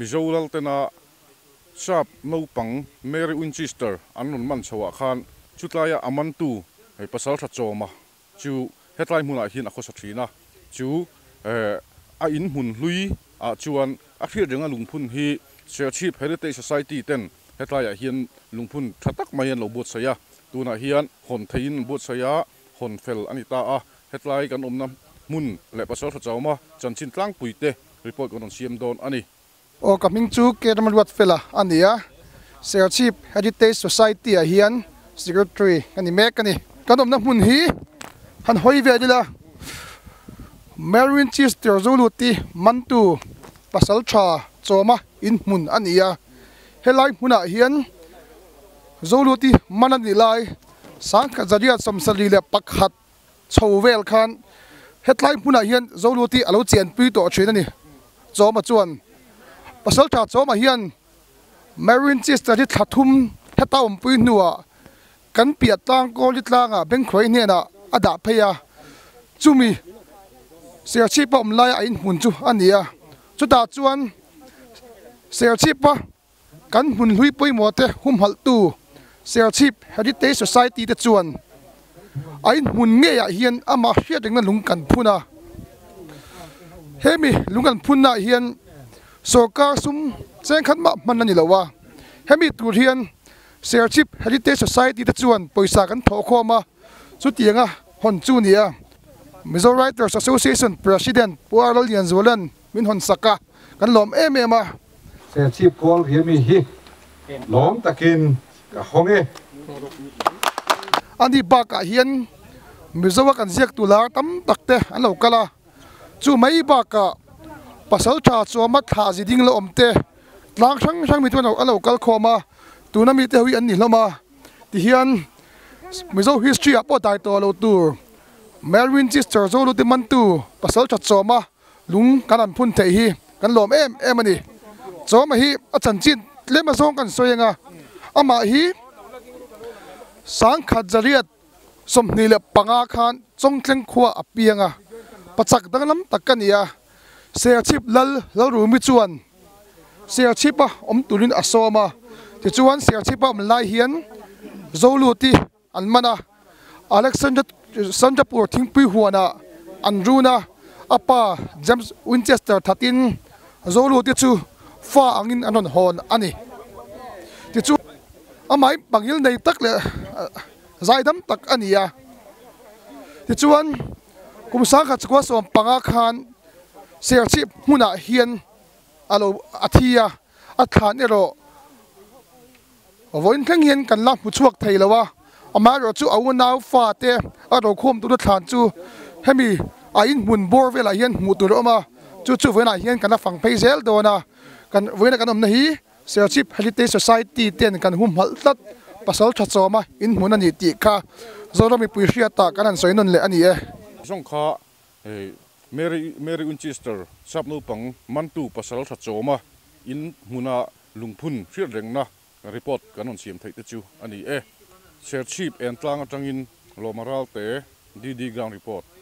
Mizo laltena Sap naupang Mary Winchester an rawn man chhoah khan chutlaia a mantu Pasaltha Chawma chu hetlai hmunah hian a khawsa thin a, chu a in hmun hlui ah chuan a hriat renga lungphun hi Serchhip Heritage Society ten hetlaiah hian lungphun tha tak mai an lo buatsaih a, tunah hian hawn theihin an buatsaih a, hawn fel a ni ta a, hetlai kan awmna hmun leh Pasaltha Chawma chanchin tlangpui te report kan rawn siam dawn a ni. Aw ka hming chu K Ramruat Fela a ni a, Serchhip Heritage Society ah hian Secretary ka ni mek a ni. Kan awmna hmun hi han hawi vel ila, Melvin Chester Zoluti mantu pasal tha chawma in hmun a ni a, helai hmunah hian Zoluti man a nih lai Sangkhat Zariat 71 Chho vel khan hetlai hmunah hian Zoluti a lo chenpui tawh thin a ni. Chawma chuan Pasaltha Chawma hian Marine Chester hi thla thum heta awmpui hnuah kan piah tlang Kawli tlangah Bengkhuai hnenah a dah phei a, chumi Serchhip a awm laia a inhmun chu a ni a. Chutah chuan Serchhip a Kan hmun hlui pawimawh te humhalhtu Serchhip Heritage Society te chuan a inhmun ngeiah hian amah hriat rengna lung kan phun a. Hemi lung kan phunnaah hian sorkar sum chengkhat mah hman a ni lo a. Hemi tur hian Serchhip Heritage Society te chuan pawisa kan thawhkhawm a, chutianga hawn chu ni a. Mizo Writers Association President Pu Arnold Lianzuala'n min hawn sak a, kan lawm em em a. Serchhip Kawl Riami hi lawm takin ka hawng e. Ani bakah hian Mizoa kan ziaktu lar tam tak te an lo kal a, chu mai bakah Pasaltha Chuama thlah zi ding la awm te tlang hrang hrang mi chuan an lo kal khawm a, tuna mite ho hi an ni hlawm a, tihian Mizo history ah pawh dai tawh lo tur Melvin Chister Zolute mantu Pasaltha Chuama Lung kan han phun theih hi kan lawm em em a ni. Chawma hi a chanchin tlem azawng kan sawi ang a, amah hi 1925 khan Chawngtleng khua a piang a, pachak danglam tak a ni a, Serchhip Lal Lalrumi chuan Serchhipa awm turin a sawm a, tichuan Serchhipa awm lai hian Zoluti An man a, Alexander Sandapur thingpui huanah an run a, a pa James Winchester thatin Zolute chu fa angin an rawn hawn a ni. Tichuan, amah hi pangil nei tak leh zaidam tak a ni a. Tichuan, kum 1915 khan Serchhip hmunah hian a lo a thi a, a thlan erawh Vawiin thleng hian kan la hmu chhuak thei lo a, amaherawhchu a unau fate a rokhawm tura thlan chu hemi a inhmun bawr velah hian hmuh tur a awm a, chu chu vawiinah hian kan la fang phei zel dawn a, kan vawiina kan awmna hi Serchhip Heritage Society ten kan humhalh tlat pasal tha chawma inhmun a ni tih kha Zoram mipui hriatah kan han sawi nawn leh a ni e. Zawng kha Mary Mary Winchester sap naupang mantu pasal tha chawma inhmuna Lungphun hriat rengna report kan rawn siam theih te chu a ni e. Serchhip Entlang atangin Lawma Ralte, DD Ground Report.